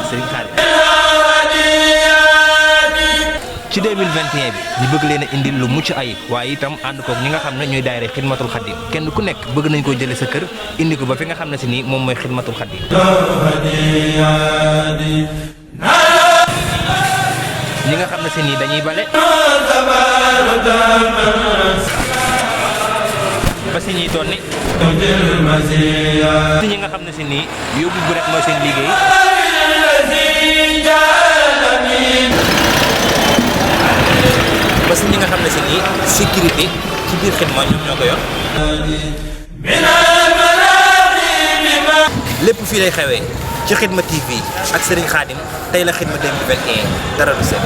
Serigne Khadim ci 2021 bi ñu bëgg leen a indil lu mucc ayib waaye itam ànd koog ñi nga xam ne ñooy daayira Xidmatul Xadim kenn ku nekk bëgg nañ koo jëlee sa kër indi ko ba fi nga xam ne si nii moom mooy Xidmatul Xadim ñi nga xam ne si nii dañuy bale ba si ñuy tonni si ñi nga xam ne si nii yóbbu bu rek mooy seen liggéey ba si ñi nga xam ne si nii sécurité ci biir xidma ñoom ñoo ko yor lépp fii lay xewee ci Xidma TV ak Serigne Khadim tey la Xidma 2021 dara du set